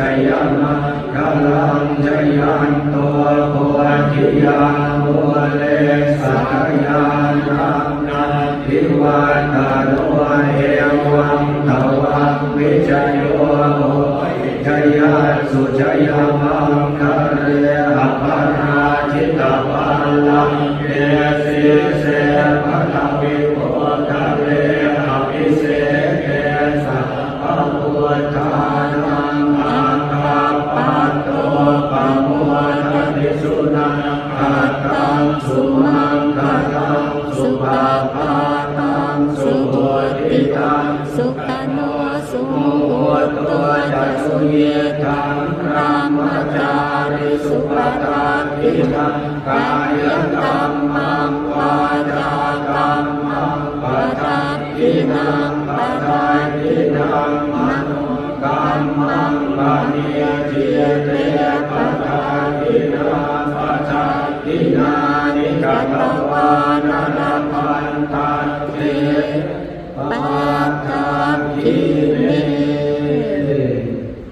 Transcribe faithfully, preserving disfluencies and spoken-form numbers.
jayamaṅgalaṃ. Jayanto bodhiyā mūle sakyānaṃ nandivaḍḍhano, evaṃ tvaṃ vijayo hohi jayassu jayamaṅgale. Aparājitapallaṅke sīse paṭhavipokkhare, abhiseke sabbabuddhānaṃ aggappatto pamodati. Sunakkhattaṃ sumaṅgalaṃ supabhātaṃ suhuṭṭhitaṃ, sukhaṇo sumuhutto ca suyiṭṭhaṃ brahmacārisu. Padakkhiṇaṃ kāyakammaṃ vācākammaṃ padakkhiṇaṃ, padakkhiṇaṃ manokammaṃ paṇidhī te padakkhiṇā. Padakkhiṇāni katvāna labhantatthe padakkhiṇe.